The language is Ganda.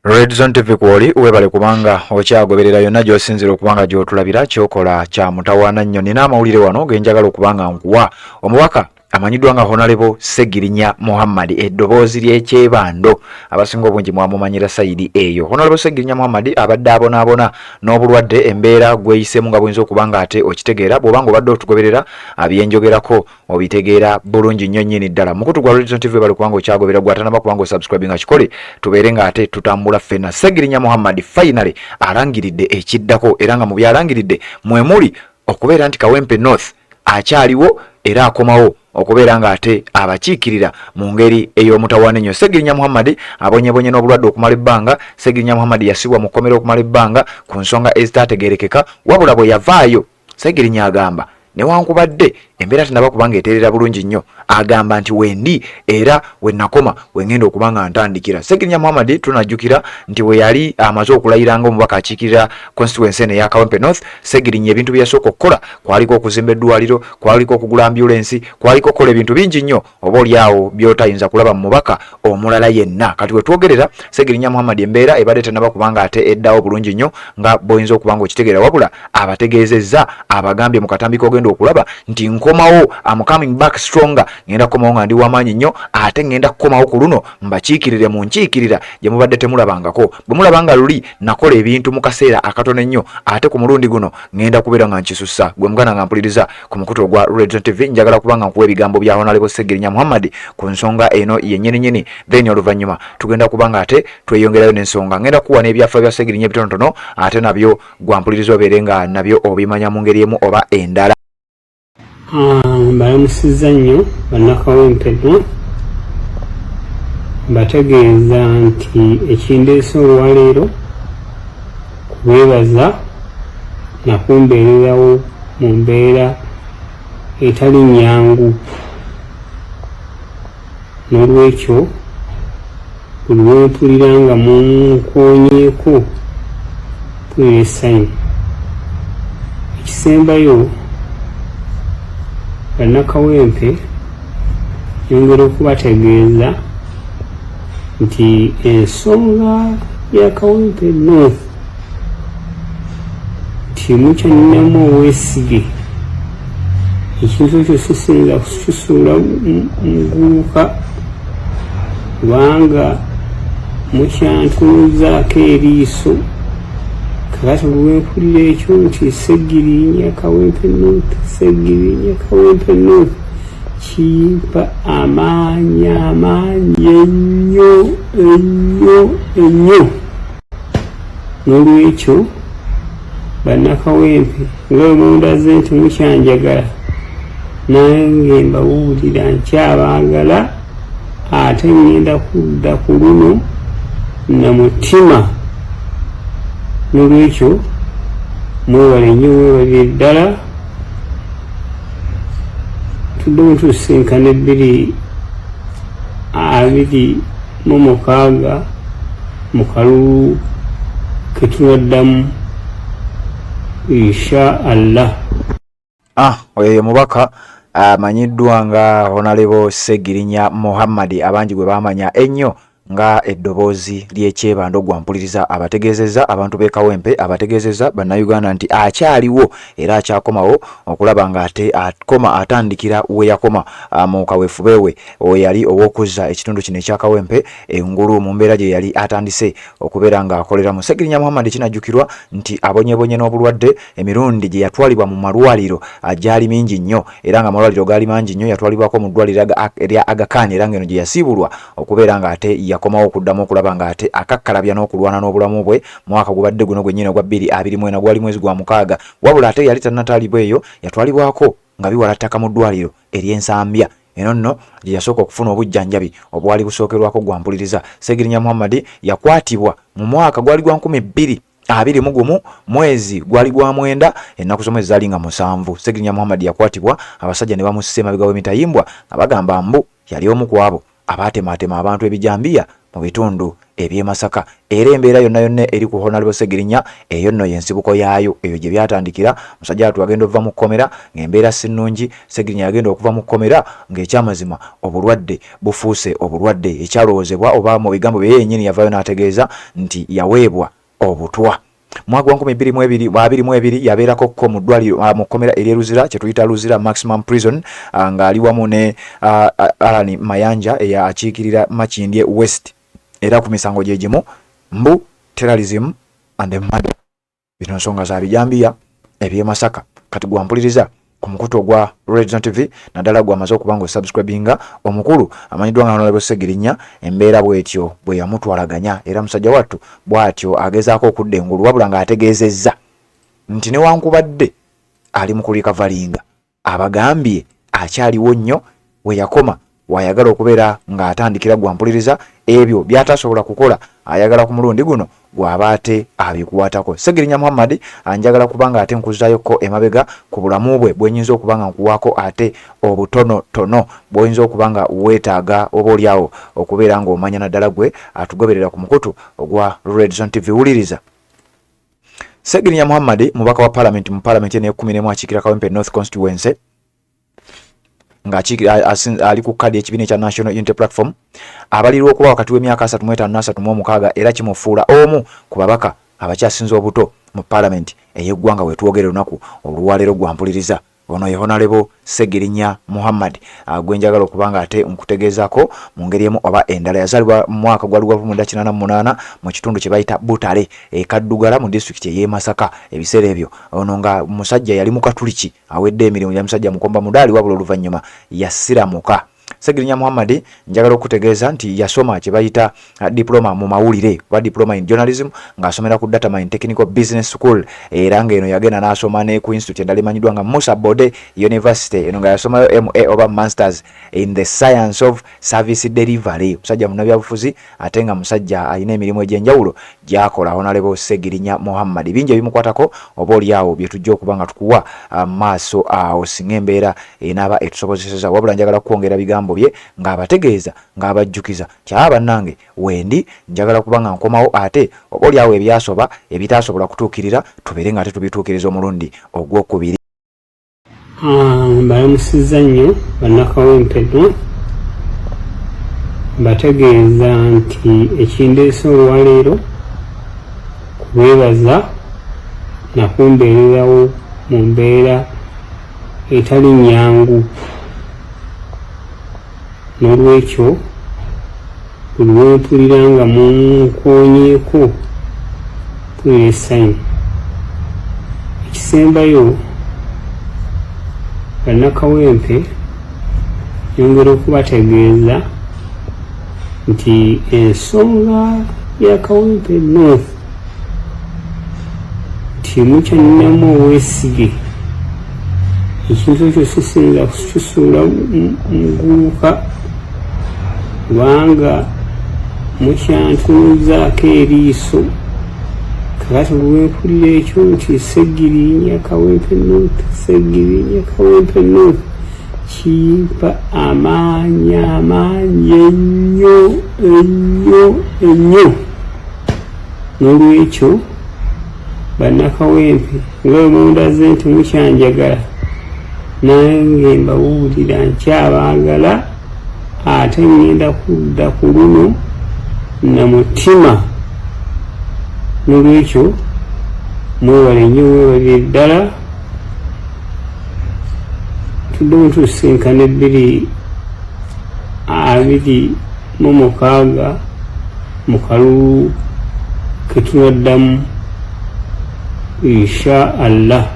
Red Zone TV kwoli webale kubanga okyagoberera yonna gy'osinzira okubanga gy'otulabira kyokola kya mutawaana nnyo. Nina amawulire wano ge njagala okubanga nkuwa. Omubaka amanyiddwa nga Honalebo Ssegirinya Muhammad, eddoboozi ly'ekyebando abasinga obungi mwamumanyira sayidi eyo. Honalebo Ssegirinya Muhammad abadde abonaabona n'obulwadde, embeera gweyiseemu nga buyinza okuba nga ate okitegeera bw'oba nga obadde otugoberera byenjogerako obitegeera bulungi nnyo nnyini ddala. Mukutu gwa Red Zone TV bali kubanga okyagobera gwatanaba kubanga osubscribe nga kikole tubeere nga ate tutambula ffenna. Ssegirinya Muhammad finally alangiridde ekiddako era nga mu byalangiridde mwe muli okubeera nti Kawempe North akyaliwo era akomawo okubeera nga ate abakiikirira mu ngeri ey'omutawaana ennyo. Ssegirinya Muhammad abonyebonye n'obulwadde okumala ebbanga. Ssegirinya Muhammad yasibwa mu kkomera okumala ebbanga ku nsonga ezitaategeerekeka, wabula bwe yavaayo Ssegirinya agamba newankubadde embeera tenaba kuba ng'eteerera bulungi nnyo, agamba nti wendi era wenakoma wengenda okuba nga ntandikira. Ssegirinya Muhammad tunajjukira nti bwe yali amaze okulayira ng'omubaka akiikirira constituency eno eya Kawempe North, Ssegirinya ebintu bye yasooka okukola kwaliko okuzimba eddwaliro, kwaliko okugula ambulensi, kwaliko okukola ebintu bingi nnyo oba olyawo by'otayinza kulaba mu mubaka omulala yenna. Kati wetwogerera Ssegirinya Muhammad embeera ebadde tenaba kubanga ate eddawo bulungi nnyo nga bw'oyinza okuba nga okitegeera, wabula abategeezezza abagambye mu katambi k'ogenda okulaba nti nkomawo, am coming back stronger, ngenda kukomawo nga ndi wamaanyi nnyo ate ngenda kukomawo ku luno mbakiikirire mu nkiikirira gye mubadde temulabangako. Bwe mulaba nga luli nakola ebintu mu kaseera akatono ennyo, ate ku mulundi guno ngenda kubeera nga nkisussa. Gwe muganda nga mpuliriza ku mukutu ogwa Red Zone TV, njagala kuba nga nkuwa ebigambo bya Honorable Ssegirinya Muhammad ku nsonga eno yennyininyini, then oluvannyuma tugenda kuba nga ate tweyongerayo n'ensonga. Ngenda kuwa n'ebyafa bya Ssegirinya ebitonotono ate nabyo gwampuliriza obeere nga nabyo obimanya mu ngeri emu oba endala. Mbalamusizza nnyo bannakawempe North, mbategeeza nti ekindeese olwaleero kubeebaza nakumbeererawo mu mbeera etali nnyangu. N'olwekyo buli lwe mpulira nga munkoonyeeko mpulira essanyu. Ekisembayo, Bannakawempe nyongera okubategeeza nti ensonga ya Kawempe North nti mukyanninamu obwesige, ekintu ekyo sisinza kukisuula muguluka kubanga mukyantunuzaako eriiso. Kakati olwempulira ekyo nti Ssegirinya Kawempe North, Ssegirinya Kawempe North, kimpa amaanyi amaanyi ennyo ennyo ennyo. N'olwekyo bannakawempe nga bwe mundaze nti mukyanjagala, nange mbabuulira nkyabaagala ate ngenda kudda ku luno na mutima. N'olwekyo mwebale nnyo, mwebalire ddala. Tuddemu tusisinkana 2026 mu kalulu ketunaddamu insha Allah. Oyo ye mubaka amanyiddwa nga Honalebo Ssegirinya Muhammad abangi gwe baamanya ennyo nga eddoboozi ly'ekyebando gwa mpuliriza, abategeezezza abantu b'e Kawempe, abategeezezza Bannayuganda nti akyaliwo era akyakomawo okulaba ng'ate akoma atandikira we yakoma mu kaweefube we we yali ow'okuzza ekitundu kino ekya Kawempe engulu mu mbeera gye yali atandise okubeera ng'akoleramu. Ssegirinya Muhammad kinajjukirwa nti abonyebonye n'obulwadde, emirundi gye yatwalibwa mu malwaliro gyali mingi nnyo era nga amalwaliro gaali mangi nnyo. Yatwalibwako mu ddwaliro erya Aga Khan era ng'eno gye yasiibulwa okubeera ng'ate yakomawo okuddamu okulaba ng'ate akakkalabya n'okulwana n'obulamu bwe. Mwaka gubadde guno gwennyini ogwa 2024, gwali mwezi gwa mukaaga, wabula ate yali tannatwalibwa eyo, yatwalibwako nga biwala ttaka mu ddwaliro ery'e Nsambya. Eno nno gye yasooka okufuna obujjanjabi obwali busookerwako gwa mpuliriza. Ssegirinya Muhammad yakwatibwa mu mwaka gwali gwa 2021, mwezi gwali gwa mwenda, ennaku z'omwezi zaali nga 7. Ssegirinya Muhammad yakwatibwa abasajja ne bamussa emabega w'emitayimbwa nga bagamba mbu yali omu ku abo abaatemaatema abantu ebijambiya mu bitundu eby'e Masaka era embeera yonna yonna eri ku Honalebo Ssegirinya eyo nno y'ensibuko yaayo eyo gye byatandikira. Musajja wattu agenda okuva mu kkomera ng'embeera si nnungi. Ssegirinya yagenda okuva mu kkomera ng'ekyamazima obulwadde bufuuse obulwadde ekyalowoozebwa oba mu bigambo bye yennyini yavaayo n'ategeeza nti yaweebwa obutwa. Mwaka gwa 2022 yabeerako ko mu ddwaliro mu kkomera ery'e Luzira kye tuyita Luzira Maximum Prison ng'ali wamu ne Allan Mayanja eyakiikirira Makindye West era ku misango gye gimu mbu terrorism and murder. Bino nsonga za bijambiya eby'e Masaka. Kati gwampuliriza ku mukutu ogwa Red Zone TV naddala gwe amaze okuba nga osubscribinga omukulu amanyiddwa nga Honorable Ssegirinya embeera bw'etyo bwe yamutwalaganya era musajja wattu bw'atyo agezaako okudda engulu wabula ng'ategeezezza nti newankubadde ali mu kulikavalinga abagambye akyaliwo nnyo we yakoma w'ayagala okubeera ng'atandikira gwampuliriza ebyo by'atasobola kukola ayagala ku mulundi guno gw'aba ate abikwatako. Ssegirinya Muhammad anjagala kuba nga ate nkuzzayokko emabega ku bulamu bwe bwe nyinza okuba nga nkuwaako ate obutonotono bw'oyinza okuba nga weetaaga oba olyawo okubeera ng'omanya naddala gwe atugoberera ku mukutu ogwa Red Zone TV. Wuliriza. Ssegirinya Muhammad mubaka wa palamenti mu palamenti eno ey'ekkumi n'emu akiikira Kawempe North Constituency ng'ali ku kkaadi y'ekibiina ekya National Unity Platform abalirwa okuba wakati w'emyaka 35 n'asatu mu 36 era kimufuula omu ku babaka abakyasinze obuto mu palamenti ey'eggwanga wetwogera olunaku olwaleero. Gwampuliriza, ono ye Honorable Ssegirinya Muhammad gwe njagala okuba nga ate nkutegeezaako mu ngeri emu oba endala. Yazaalibwa mu mwaka gwa 1988 mu kitundu kye bayita Butale e Kaddugala mu disitulikiti ey'e Masaka. Ebiseera ebyo ono nga musajja yali mukatuliki awedde emirimu, yali musajja mukomba mudaali, wabula oluvannyuma yasiramuka. Ssegirinya Muhammad njagala okutegeeza nti yasoma kye bayita diploma mu mawulire oba diploma in journalism ng'asomera ku Datamine Technical Business School era ng'eno yagenda n'asoma ne ku institute endala emanyiddwa nga Musa Bode University, eno nga yasomayo MA oba Masters in the Science of Service Delivery. Musajja munnabyabufuzi ate nga musajja alina emirimu egy'enjawulo gy'akola. Honorable Ssegirinya Muhammad bingi ebimukwatako oba oliawo bye tujja okuba nga tukuwa maaso awo singa embeera enaaba etusobozeseza, wabula njagala kukwongera bigambo bye ng'abategeeza ng'abajjukiza nti aa bannange wendi njagala kuba nga nkomawo ate oba oliawo ebyasoba ebitaasobola kutuukirira tubeere nga ate tubituukiriza omulundi ogwokubiri. Mbalamusizza nnyo bannakawempe North, mbategeeza nti ekindeese olwaleero kubeebaza nakumbeererawo mu mbeera etali nnyangu. N'olwekyo buli lwe mpulira nga munkoonyeeko mpulira essanyu. Ekisembayo, bannakawempe nyongera okubategeeza nti ensonga ya Kawempe North nti mukyanninamu obwesige, ekintu ekyo sisinza kukisuula muguuka kubanga mukyantunuzaako eriiso. Kakati lwempulira ekyo nti Ssegirinya Kawempe North, Ssegirinya Kawempe North, kimpa amaanyi amaanyi ennyo ennyo ennyo. N'olwekyo bannakawempe, nga bwe mundaze nti mukyanjagala, nange mbabuulira nkyabaagala ate ngenda kudda ku luno na mutima. N'olwekyo mwebale nnyo, mwebalire ddala. Tuddemu tusisinkana 2026 mu kalulu ketunaddamu, insha Allah.